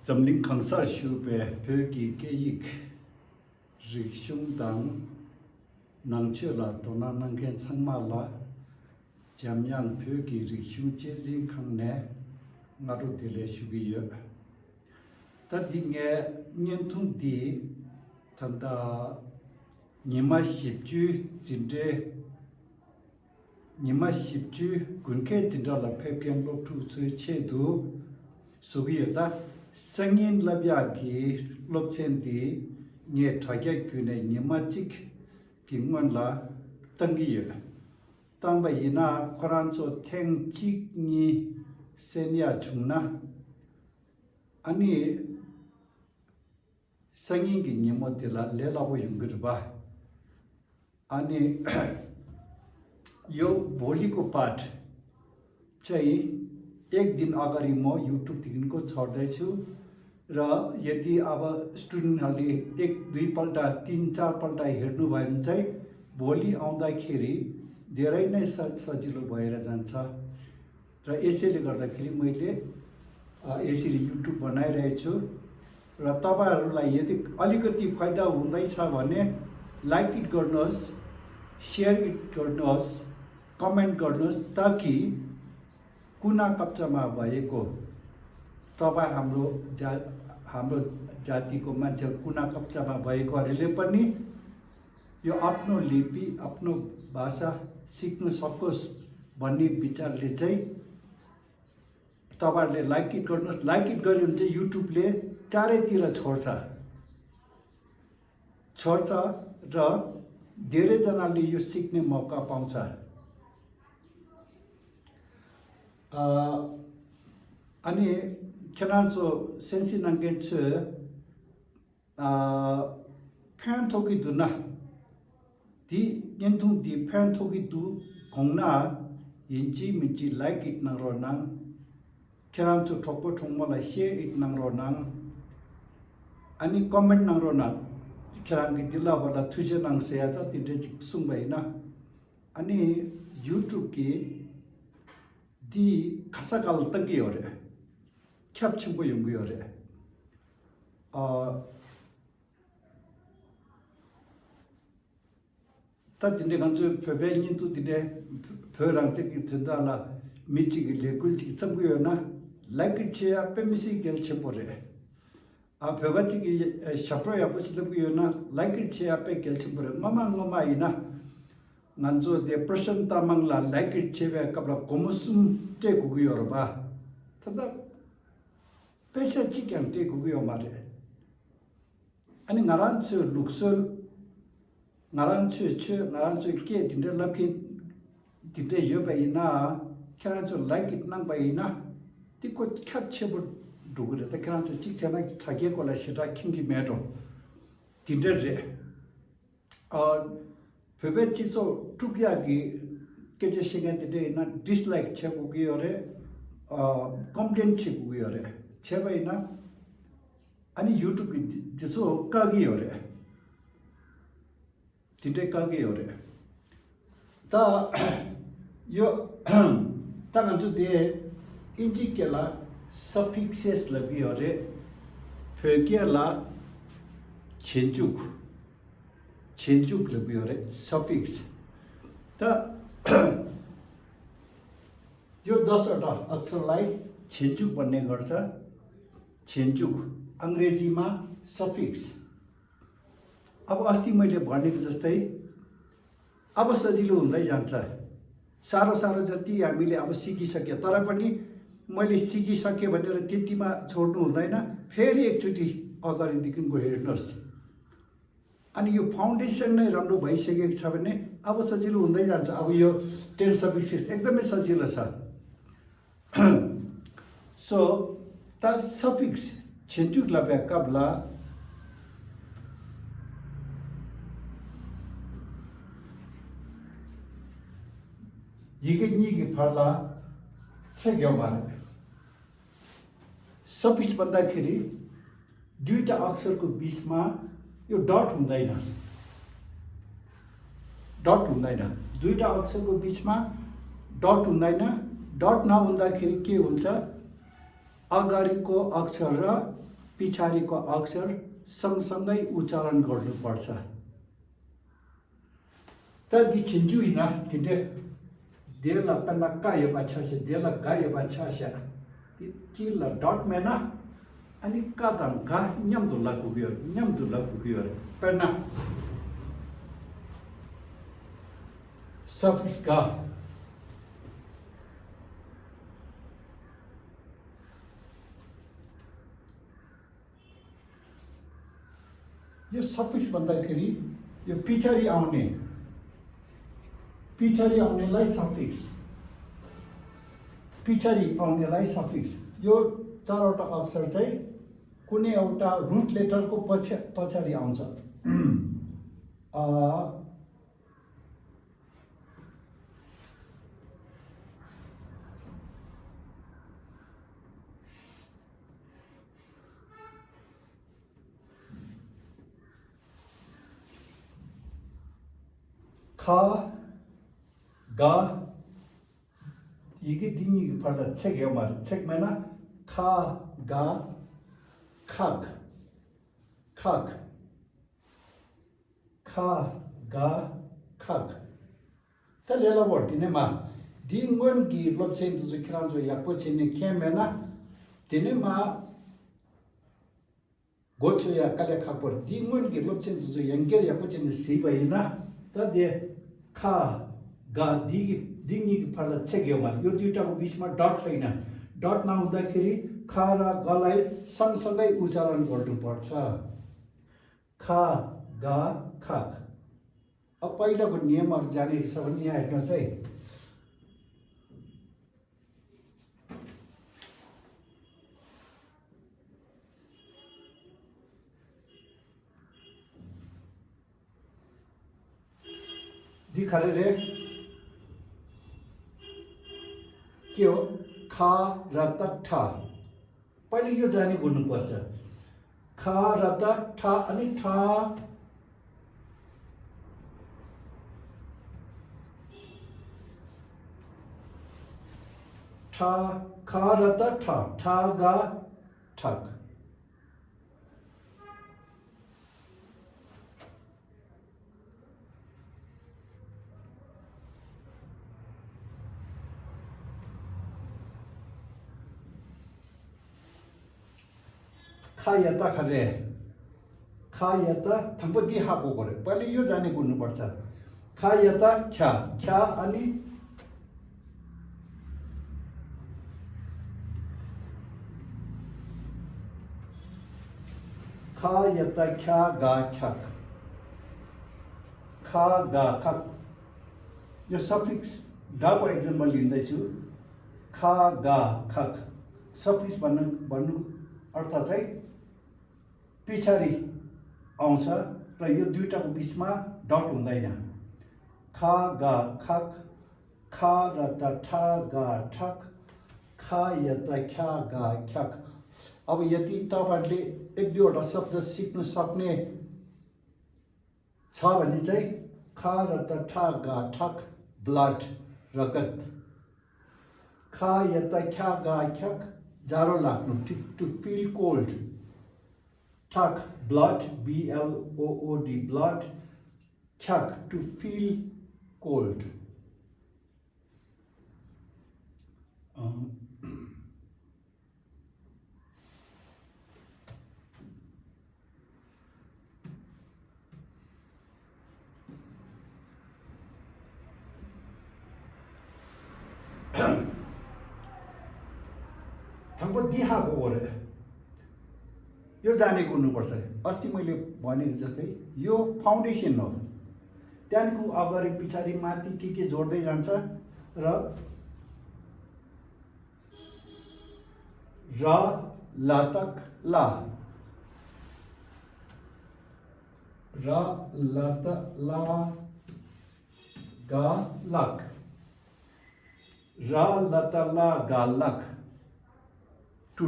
Zamling khangsa shupe pyoki keyik rikshung dang nangche la tona nangken changma la jamyang pyoki rikshung chezi khangne ngaru dile shugiyo. Tadi nge nyentung di tanda nima shibju zinde nima shibju gunke dinda la pepken lop tu tsu che du sugiyo ta Sangin labya ki lopchen di nye thagya gyune nyematik kingwan la tangiyo. Tangba yina Korancho teng chik ni senya chungna. Ani sangin ki nyemoti la lelawo yungirba. Ani yo boli ko पाठ चाहिँ एक दिन अगाडि म YouTube देखिको छोड्दैछु र यदि अब स्टुडेन्टहरूले एक दुई पल्ट तीन चार पल्ट हेर्नु भयो भने चाहिँ भोलि आउँदाखेरि धेरै नै सजिलो भएर जान्छ र यसैले गर्दाखेरि मैले यसरी युट्युब बनाइरहेछु र तपाईहरुलाई यदि अलिकति फाइदा हुँदैछ भने लाइक इट गर्नुहोस् शेयर इट गर्नुहोस् कमेन्ट गर्नुहोस् ताकि कुना कप्चामा भएको तपाई हाम्रो जातिको मान्छे कुना कप्चामा भएकोहरूले पनि यो आफ्नो लिपि आफ्नो भाषा सिक्न सकोस् भन्ने विचारले चाहिँ तपाईहरुले लाइक इट गर्नुहोस् लाइक इट गर्यो भने चाहिँ युट्युबले चारैतिर छोड्छ र धेरै जनाले यो सिक्ने मौका पाउँछ अनि खेनान्चो सेन्सी नंगेच फैन थोकी दुना दी यंतुं दी फैन थोकी दु कोंगना यंची मिंची लाइक इट नंगरो नंग खेनान्चो ठोको ठोंगमला शेयर इट नंगरो नंग अनि कमेंट नंगरो नंग खेनान की दिला बला थुजे नंग से आता तिंटे सुंगबाइना अनि यूट्यूब की दी खासाकाल तंगी हो रहे ख्याप छिंपो युंगी हो रहे ता दिने गंजो फेबे निंतु दिने फेरंग से की थंदाला मिची की लेकुल ची संगी हो ना लाइक इट चिया पे मिसी गेल छिंपो रहे फेबा ची की शप्रो या पुछ लबगी हो ना लाइक इट चिया पे गेल छिंपो रहे ngama ina nganzo depression tamangla like it chebe kabla komusum te guguyo ba tada pesa chikyam te guguyo mare ani ngaranchu luksol ngaranchu ke dinde lapki dinde yoba ina kharanchu like it nang ba ina tiko khyap chebo dugure ta kharanchu chikyana thage kola shita kingi medo dinde je फेबे चिसो टुकिया की KJ सिंगे तिते ना dislike छेबु की ओरे complaint छेबु की ओरे छेबे ना अनि YouTube की दिसो कागी ओरे तिते कागी ओरे ता यो ता गंजु दे इंजी केला सफिक्सेस लगी ओरे फेकेला छेंजुक लगी हो रहे सफिक्स ता यो 10वटा अक्षरलाई छेंजुक भन्ने गर्छ छेंजुक अंग्रेजीमा सफिक्स अब अस्ति मैले भनेको जस्तै अब सजिलो हुँदै जान्छ सारो जति हामीले अब सिकिसके तर पनि मैले सिकिसके भनेर त्यतिमा छोड्नु हुँदैन फेरि एकचोटी अगाडिदेखिको हेर्नुहोस् अनि यो फाउन्डेसन नै राम्रो भइसकेको छ भने अब सजिलो हुँदै जान्छ अब यो 10 सफिक्सेस एकदमै सजिलो छ सो ता सफिक्स छेंजुक लबे कबला यिगे फला छग्यो मारे सफिक्स भन्दाखेरि दुईटा अक्षरको बीचमा यो डट हुँदैन दुईटा अक्षरको बीचमा डट हुँदैन। डट नहुँदाखेरि के हुन्छ, अगाडिको अक्षर र पछाडिको अक्षर सँगसँगै उच्चारण गर्नुपर्छ। त दिछिन्जुइना किन्टे देला पन्ना कायो बाछासे देला गायो बाछासे तिला डट मेना अनि कादम का न्यामदुल्ला कुबियो पन्ना सफिक्स का यो सफिक्स भन्दाखेरि यो पछाडि आउनेलाई सफिक्स, पछाडि आउनेलाई सफिक्स। यो चारवटा अक्षर चाहिँ कुनै एउटा रुट लेटरको पछाडि आउँछ। खा गा 이게 딩이 받아 책이요 말 책매나 카 가 칵 카 가 칵 달려라 버티네 마 딩원 기 럽체인 두즈 키란조 약포체네 케메나 되네 마 고쳐야 깔래 칵버 딩원 기 럽체인 두즈 연결 약포체네 시바이나 तदे खा गा दिङी पर्दा छेक्यो भने यो दुईटाको बीचमा डट छैन। डट नहुँदाखेरि खा र गलाई सँगसँगै उच्चारण गर्नुपर्छ। खा गा खाक। अब पहिलाको नियमहरू जानेको छ भने यहाँ हेर्नुहोस् है। दिखाले रे के हो खा र त ठा पहिले यो जाने गर्नुपर्छ। खा र त ठा अनि ठा ठा खा र त ठा ठा गा ठक खायता खरे खायता थंपो दिहाको गरे पहिले यो जाने गर्नुपर्छ। खायता ख्या ख्या अनि खायता ख्या गा ख्याक खा गा खक। यो सफिक्स डाको एक्जाम्पल लिँदैछु। खा गा खक सफिक्स भन्नु अर्थ चाहिँ पछाडि आउँछ र यो दुईटाको बीचमा डट हुँदैन। खा गा खक खा र त ठा गा ठक खा य त ख्या गा ख्याक। अब यदि तपाईहरुले एक दुईवटा शब्द सिक्न सक्ने छ भने चाहिँ खा र त ठा गा ठक ब्लड रगत। खा य त ख्या गा ख्याक जाडो लाग्नु टु फिल कोल्ड। ठक ब्लड BLOOD ब्लड ख्याक टु फिल कोल्ड। थंपो दिहाको गरे यो जाने गर्नुपर्छ। अस्ति मैले भनेको जस्तै यो फाउन्डेसन हो। त्यहाँको अगाडि पछाडि माथि के जोड्दै जान्छ र ल तक ला र ल त ला गा लक र ल त ला गा lock. To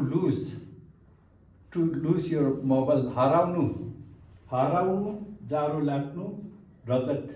lose your mobile हराउनु जाडो लाग्नु रगत।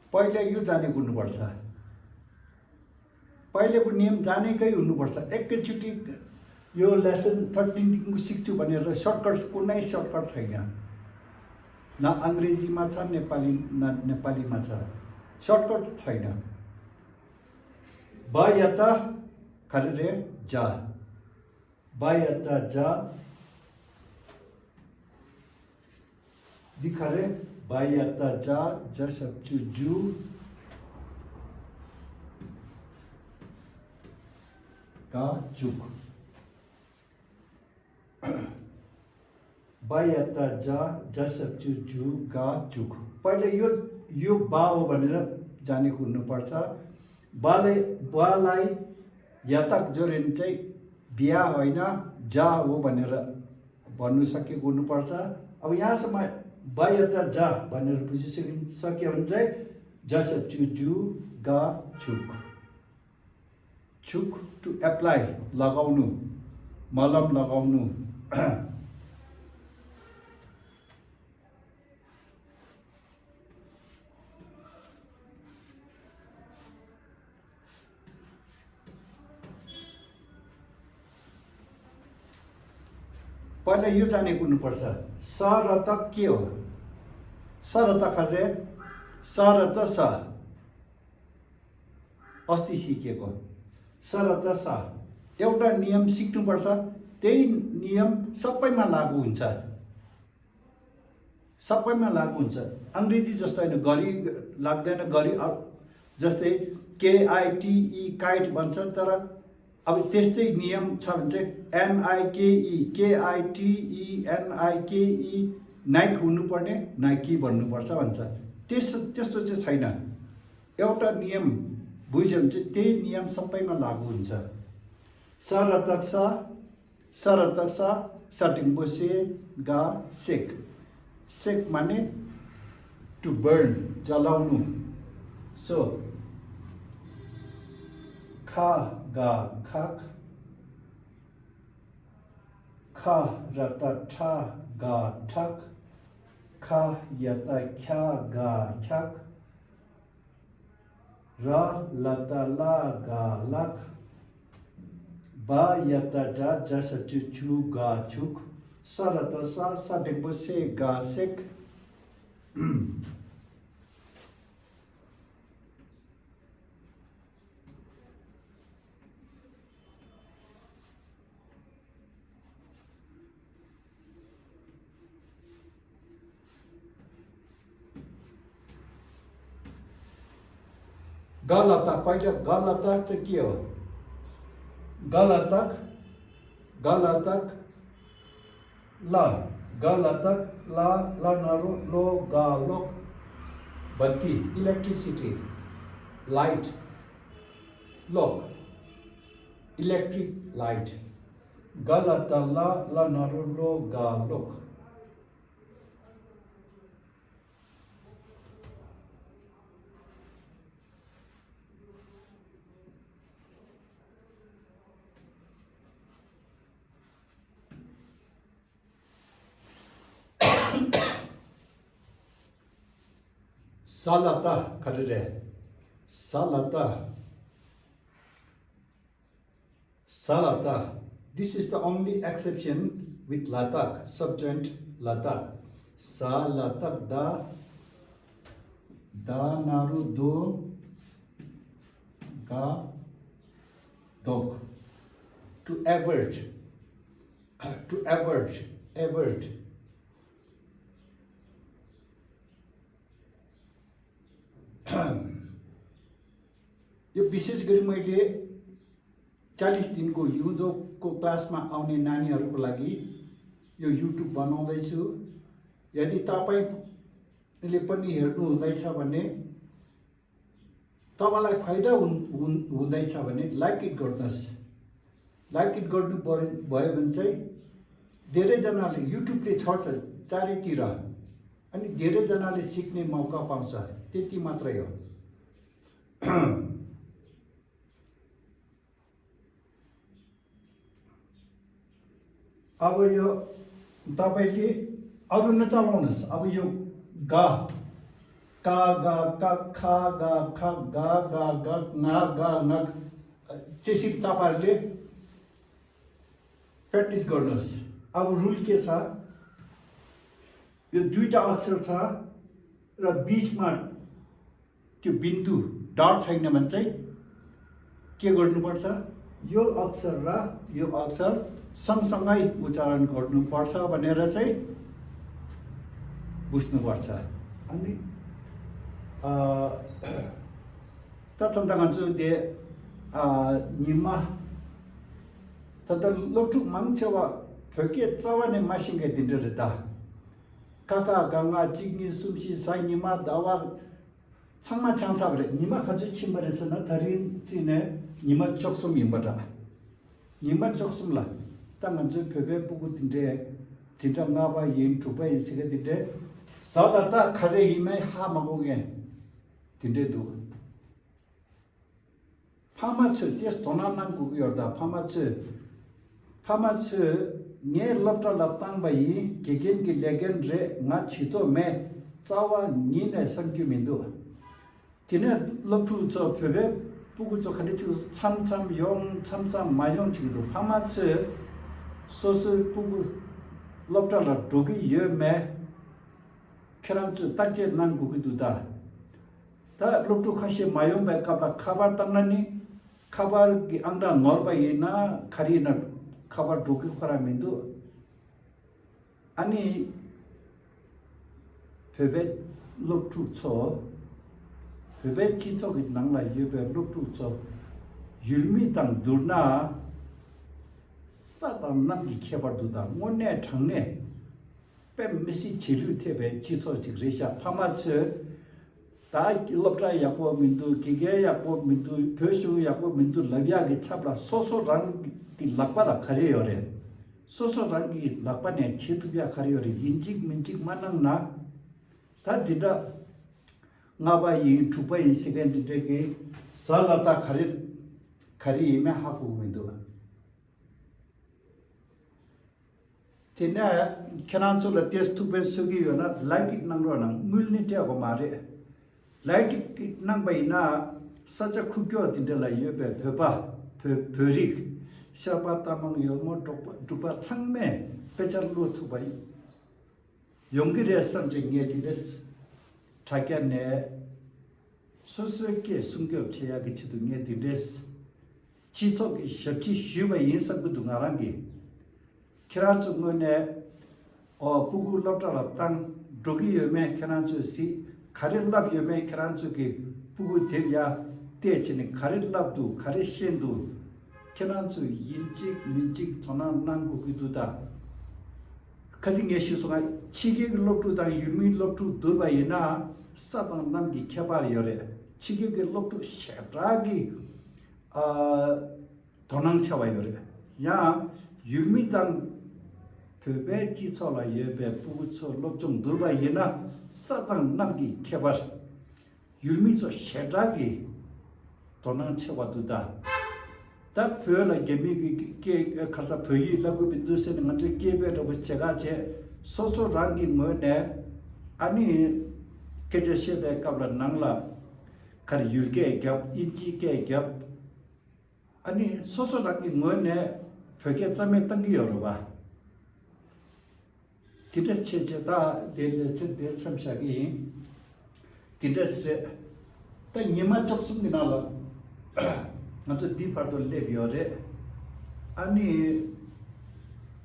पहिले यो जानेको हुनुपर्छ, पहिलेको नियम जानेकै हुनुपर्छ। एकैचोटि यो लेसन 13देखिको सिक्छु भनेर सर्टकट, कुनै सर्टकट छैन, न अङ्ग्रेजीमा छ नेपालीमा छ, सर्टकट छैन। ब या त खरे जा, ब या त जा दिखरे, ब या त जा, ज सक्छु जु, का जुक, ब या त जा, ज सक्छु जु, गा जुक। पहिले यो बा हो भनेर जानेको हुनुपर्छ। बालाई यतक जोड्यो भने चाहिँ बिहा होइन जा हो भनेर भन्नु सकेको हुनुपर्छ। अब यहाँसम्म ब या त जा भनेर बुझिसक्यो भने चाहिँ ज सक्छु जु, गा जुक। छुक टु एप्लाई, लगाउनु, मलम लगाउनु। पहिला यो जानेको हुनुपर्छ, स र त के हो? स र त खरे, स र त स, अस्ति सिकेको स र त स। एउटा नियम सिक्नुपर्छ, त्यही नियम सबैमा लागु हुन्छ, सबैमा लागु हुन्छ। अङ्ग्रेजी जस्तो होइन, घरि लाग्दैन, घरि जस्तै KITE काइट भन्छ, तर अब त्यस्तै नियम छ भने चाहिँ NIKE KITE नाइक हुनुपर्ने नाइकी भन्नुपर्छ भन्छ। त्यस्तो चाहिँ छैन। एउटा नियम बुझ्यो भने चाहिँ त्यही नियम सबैमा लागु हुन्छ। स र त स, स र त स, सटिङबो से, गा सेक। सेक माने टु बर्न, जलाउनु। सो खा गा खाक, खा र त ठा गा ठक, खा या त ख्या गा ख्याक, र ल त ला गा लक, ब या त जा, ज सक्छु छु गा छुक, स र त स, सटिङबो से, गा सेक। गलतक, पहिले गलतक चाहिँ के हो? गलतक, गलतक ल, गलतक ल, ल नरो लो गा लोक, बत्ती, इलेक्ट्रिसिटी, लाइट, लोक, इलेक्ट्रिक लाइट। गलत ल, ल नरो लो गा लोक। Salata karere, salata, salata. This is the only exception with latak, subjoint latak. Salatak da, da naru do, ga dog. To avert, to avert, avert. यो विशेष गरी मैले 40 दिनको हिउँदोको क्लासमा आउने नानीहरूको लागि यो युट्युब बनाउँदैछु। यदि तपाईले पनि हेर्नु हुँदैछ भने, तपाईलाई फाइदा हुँदैछ भने लाइक इट गर्नुहोस्। लाइक इट गर्नु भयो भने चाहिँ धेरैजनाले युट्युबले छर्छ चारैतिर अनि धेरैजनाले सिक्ने मौका पाउँछ त्यति मात्रै हो अब यो तपाईले अरु नचलाउनुस् अब यो गा का गा का खा गा ख गा गा ग गा गा न त्यसरी तपाईहरुले प्र्याक्टिस गर्नुस् अब रुल के छ यो दुईटा अक्षर छ र बीचमा त्यो बिन्दु डट छैन भने चाहिँ के गर्नुपर्छ यो अक्षर र यो अक्षर सँगसँगै उच्चारण गर्नुपर्छ भनेर चाहिँ बुझ्नुपर्छ अनि तथान्तगन्छु दे निमा तथा लोटु मान्छेवा फके चावाने मासिङे दिन्दरदा काका गंगा जिग्नी सुमसी साइ निमा दावा छाङमा छाङसाबरे निमा खजु छिमबरेसन थरिन चिने निमा चोक्सुम इम्बटा निमा चोक्सुमला तंगन्जु फेबे पुगु दिन्दे जिन्टा नाबा यिन टुपा इसिगे दिन्दे सालाता खरे हिमे हा मगोगे दिन्दे दु फामा츠 त्यस धनानाङ गुगियर्दा फामा츠 ने लप्टा लप्ताङ बाई केगेन कि लेगेन रे nga छितो मे चावा निने संक्यु मिन्दु तिने लप्टु छ फेबे पुगु छ खने छु छम योङ छम मायोङ छिदु फामा츠 सोसु पुगु लप्टा ल डोगी ये मे खेरान्छु ताके नाङ गुगिदुदा ता लप्टु खसे मायोङ बे काबा खबर तंगनी खबर कि अंगरा नॉर्बा येना खरीना खबर डोकी खरा मिन्दु अनि फेबे लप्टु छ फेबे चिचो गि नांला येबे लप्टु छ युलमी तंग दुर्ना साता नंगी खेबर दुदा मोने ठंगने पे मिसी छिलु थेबे चिचो चिग्रेसा फामाछ ता लप्टा यापो मिन्दु किगे यापो मिन्दु फेसु यापो मिन्दु लबिया गे छपला सोसो रंग की लपरा खरे होरे सोसो रंग की लपने छितुबिया खरे होरे यिन्जिक मिन्जिक मानंग ना ता जिदा ngaba yi tupa yi second deke salata khari me haku mindo tina khanancho la test to ben sugi yona like it nang ro nang mulni te ko mare like it nang bai na sacha khukyo tinde la yebe pheba phorik shapa tamang yomo tupa changme pechar lo thu bai yonggi re samje nge tires 타게네 소스럽게 숨겨 제약이 지둥에 디레스 지속이 셔치 쉬바 인석도 나랑기 키라츠문에 부구 럽다라 땅 조기 여매 캐난츠시 카릴랍 여매 캐난츠기 부구 대야 대치는 카릴랍도 카리셴도 캐난츠 인직 민직 도난난 고기도다 가진 예시소가 치객 럽도다 유미 럽도 도바이나 사방 남기 개발이래 치객 럽도 샤라기 도낭차와요래 야 유미당 그배 지처라 예배 부처 럽좀 도바이나 사방 남기 개발 유미서 샤라기 도낭차와도다 딱 표현을 개미기 가서 표현하고 비두세는 먼저 개배로 제가 제 소소랑이 뭐네 아니 계제시에 갑라 낭라 가리 율게 겹 인지게 겹 아니 소소랑이 뭐네 벽에 점에 던기 열어봐 디데스 체제다 데레체 참샤기 디데스 딱 니마 접습니다 먼저 디파도 레비오레 아니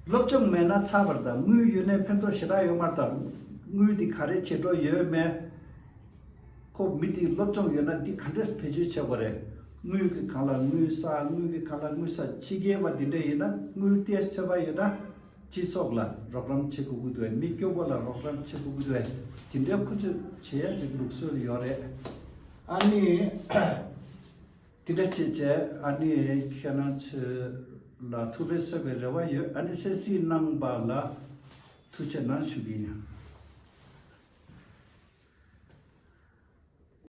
럽정 메나 차버다 무유네 펜토 시라요 말다 무유디 카레 체도 예메 코 미디 럽정 요나 디 칸데스 페이지 쳐버래 무유기 칼라 무유사 무유기 칼라 무사 치게와 디데이나 무유티에스 쳐봐요나 지속라 로그램 체고구도에 미교보라 로그램 체고구도에 딘데 쿠즈 제야지 룩소리 요레 아니 디데치제 아니 캐나츠 la thu be se be rewa ye ani se si nang ba la thu che nan shu gi